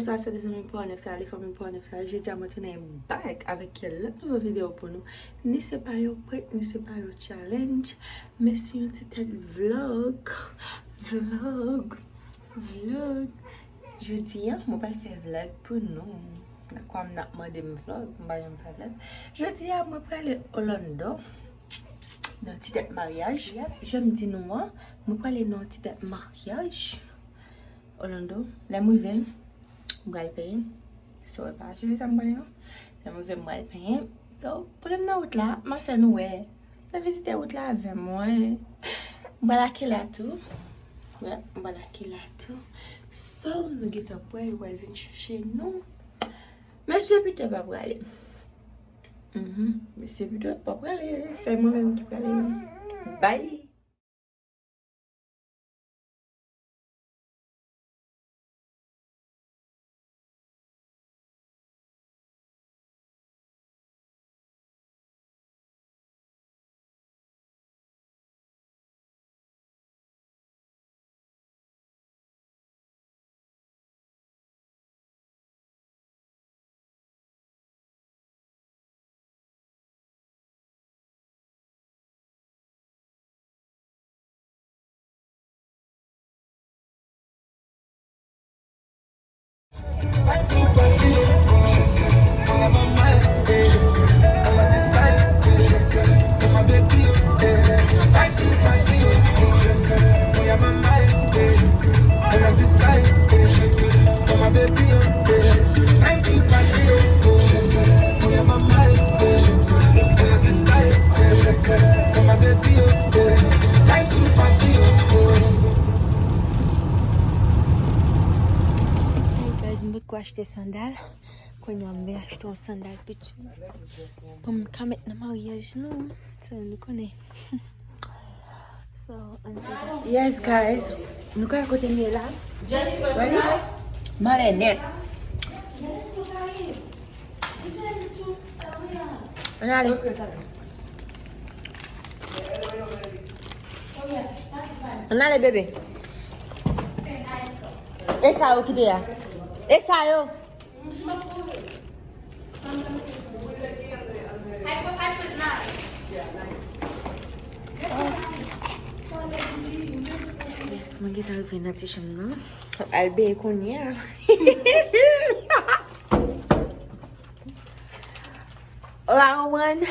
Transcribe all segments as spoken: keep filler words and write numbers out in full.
Sa se de zanmi pa w nèf sa, de fanmi pa w nèf sa. Jodi a mwen tounen back avèk yon lòt nouvo videyo pou nou. Ni se pa yon prank, ni se pa yon challenge, men se yon ti tèt vlog. Vlog. Vlog. Jodi a, mwen pral fè vlog pou nou. Nan kwa m n ap mande m vlog, m pa janm fè vlog. Jodi a, mwen prale Orlando. Nan ti dèt maryaj. Yep, jan m di nou an, mwen prale nan ti dèt maryaj. Orlando, lè m rive, m pral penyen. So, e pa cheve sa m pral non. Lè m rive, m pral penyen. So, pandan m nan wout la, m ap fè nou wè. Nan vizite wout la avè mwen. M pral lage la tou. Yep, m pral lage la tou. So, nou gentan prè, yo pral vin chèche nou. Mesye Peter pa prale. Mhm. Mesye Peter pa prale. Se mwen menm ki prale. Bye. Hey guys, m potko achte sandal. Kounye a m vin achte yon sandal piti pou m ka met nan maryaj nou. So, nou konnen. So, ann sou. Yes, guys. Nou ka kote m ye la. Ready? Mwen nèt. Ann ale. Ann ale, bebe. E sa yo ki te a? E sa yo? Yes, mwen gentan rive nan ti chanm nan. Al beye kounye a. Ou pa konprann?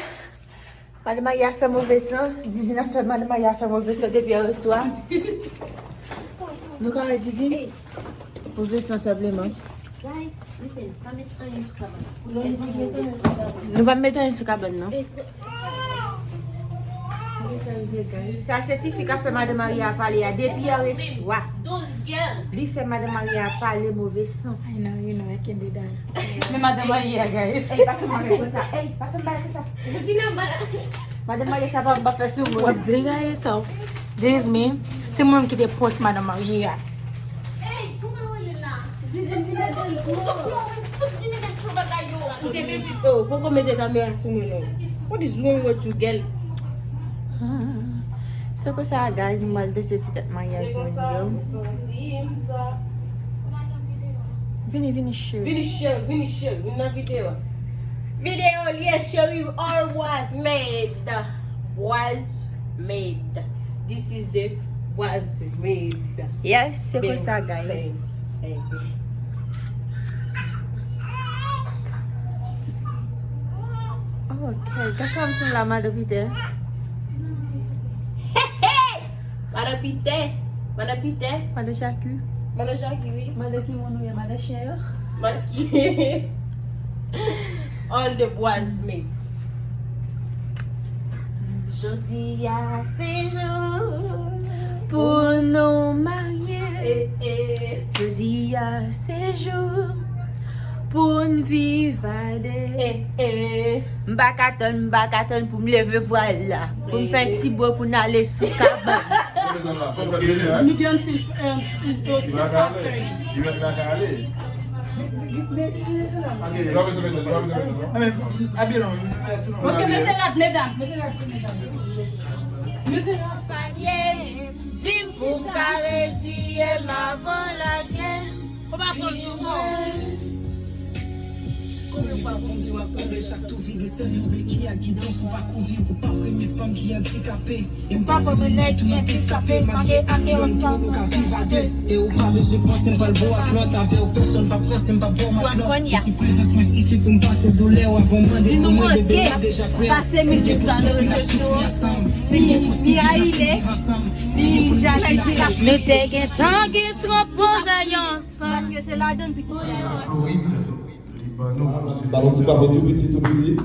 Madan Maria fè move san. Didine ap fè madan Maria fè move san depi yè swa. Nou ka wè Didine? Move san senpleman. Guys, listen, pa met anyen sou kabann. Nou pa met anyen sou kabann, non. Sa se tifi k ap fè madan Maria pale a depi yè swa. Li fè madan Maria pale move san. Ay, non, you know, I can do that. Men madan Maria, guys. Ey, pa fè m bagay konsa. Ey, pa fè m bagay konsa. Madan Maria, sa pa m pa fè sou mwen. W ap degaye sa. This me. Se mwen ki te pòt madan Maria. Ou te bezwen, oh, poko mete kamera sou mwen non. What is wrong with you, girl? Ah, se konsa, guys, m al dese ti tèt maryaj mwen yo. Vini, vini, cheri. Vini, cheri, vini, cheri, vin nan videyo. Videyo liye, cheri, all was made. Was made. This is the was made. Yes, se konsa, guys. Ok, gade kòman m sanble a Madan Peter. Madan Peter. Madan Peter. Madan Jacques. Madan Jacques, wi. Madan ki moun ou ye, madan chen yo? Madan ki. All the boys me. Jodi a se jou pou nou marye. Eh, eh. Jodi a se jou pou n viv a de. Eh, eh. M pa ka tann, m pa ka tann pou m leve vwal la. Pou m fè ti bo pou n ale sou kabann. Li gen ti, eh, ti dosye. Ok, mete rad, medam. Mete rad, medam. Mete rad. Di m pou m ka reziye m avan lagè. Ou pa konn tou bon. Lè chak tou vire, sèl yon men ki a gidan sou pakou vi. Ou pa premye fanm ki andikape. E m pa premye nèg ki andikape. Mache ak yon lòt fanm nou ka viv a de. E ou pa bezwen panse m pral bon ak lòt. Avè w pèsonn p ap fòse m p ap bon ak lòt. Si prezans mwen sifi pou m pase doulè w avan w mande pou mwen, bebe m ap deja prè. Pase mizik sa, nou resepte w. Ni, ni Ayile, ni Jacky. Nou te gentan gen twòp pwojè ansanm. Paske se ladann pitit. Florid. Li ban nou pou se. Ba nou ti papa tou piti, tou piti.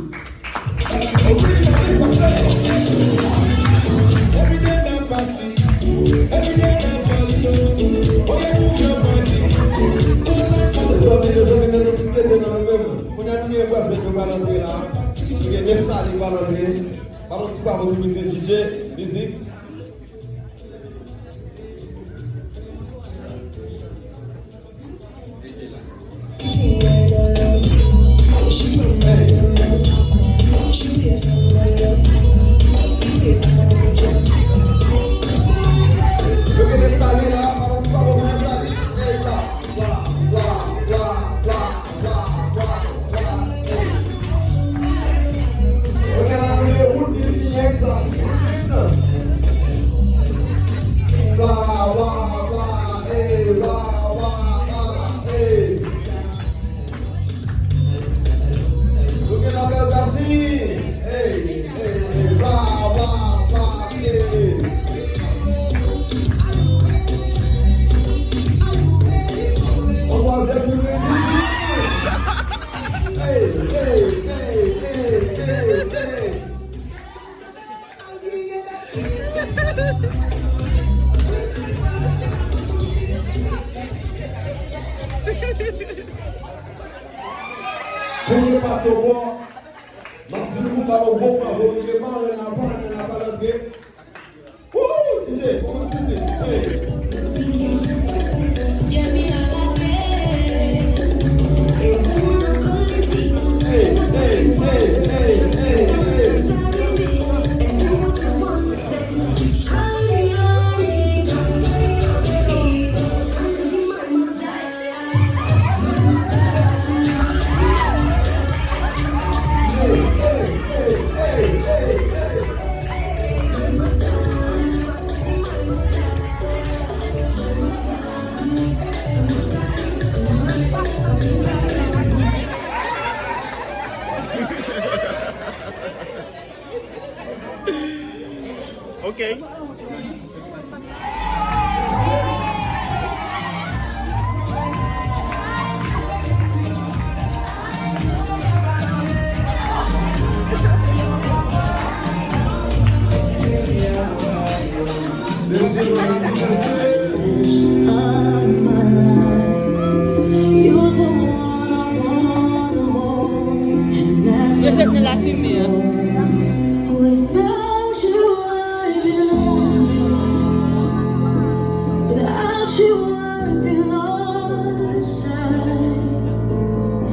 Mezanmi, mezanmi, men nou ti tete nan nou menm. Kounye a nou gen bras bèt yo pral antre la. Nou gen nèf tale yo pral antre. Ba nou ti papa tou piti, D J, mizik. Pou nou pase w bò, m ap di nou pou ba nou bon pran volonte, pa anyen la, pa anyen la, pa antre. Woo! D J, pou nou piti. Hey! Ok. Yo sot nan lafimen an. Without you, I'd be lost. Without you, I'd be lost.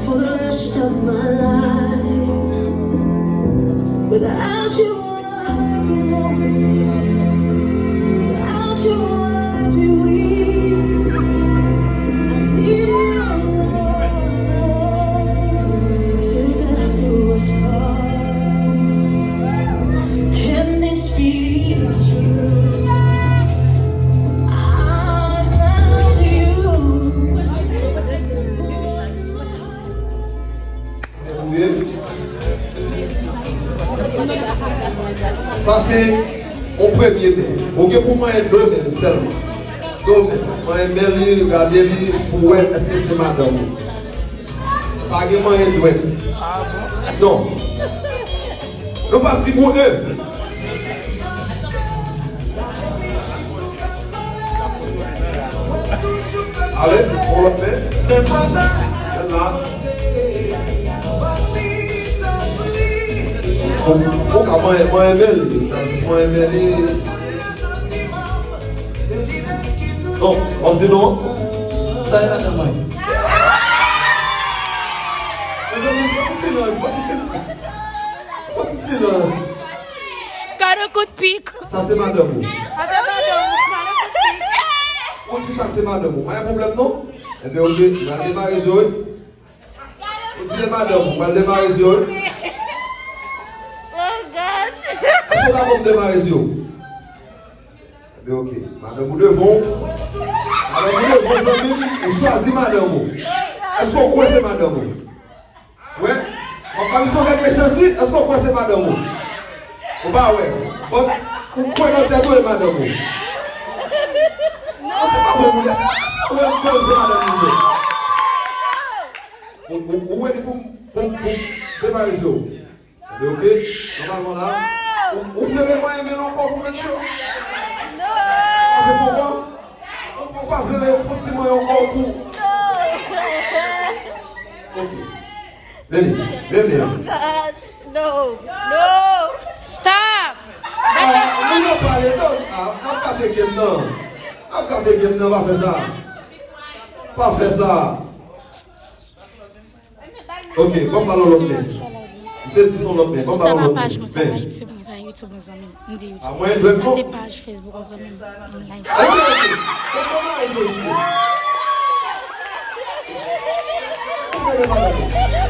For the rest of my life. Without you, I'd be lonely. Without you, I'd be weak. I need you till death do us part. Can this be true? I found you. Sa se yon premye men. Ou gen pou manyen do men sèlman. Do men. Manyen men li, gade li pou wè èske se madanm ou. Pa gen manyen dwèt. Non. Nou pa di pou e. Ale, yon lòt men. Mèt la. Ou, ou ka manyen, manyen men li. Manyen men li. Non, w ap di non? Sa e madanm mwen. Mezanmi, fò ti silans, fò ti silans. Fò ti silans. Gade kout pik. Sa se madanm ou. Sa se madanm ou. Gade kout pik. Ou di sa se madanm ou. Pa gen pwoblèm non. Enben, oke, m al demare zo wi. Ou di Demareze madanm ou, pral demareze yo, wi. Oh God! Èske w dakò m demareze yo? Ebyen, oke. Madanm ou devan w. Madanm ou devan w, zanmi m, ou chwazi madanm ou. Èske w kwè se madanm ou? Wè, m ap ba misye yon dènye chans, wi. Èske w kwè se madanm ou? Ou pa wè. But, ou kwè nan tèt ou e madanm ou. Ou te pa wè moun nan. Èske w kwè se madanm ou vre? Ou, ou, ou ready pou, pou, pou demareze w? Tande, oke? Nòmalman la, ou, ou vle men mwen men l ankò pou make sure? Ou vle fè ankò? Ou, ou pa vle men fè ti mwen ankò pou? Oke. Men men, men men. Oh God! No! No! Stop! Ah, moun yo pale, don. Ah, n ap gate game nan. N ap gate game nan, pa fè sa. Pa fè sa. Ok, ban m ba l yon lòt men. Misye di se yon lòt men. Ban m ba l yon lòt men. Men. YouTube mwen, sa YouTube mwen, zanmi m. M di A YouTube. Mwen dwèt Sa non. Se paj Facebook an, zanmi m. M live. Ebyen, ok. Bon, bon, bon, bon, bon. Ou bebe pa dakò.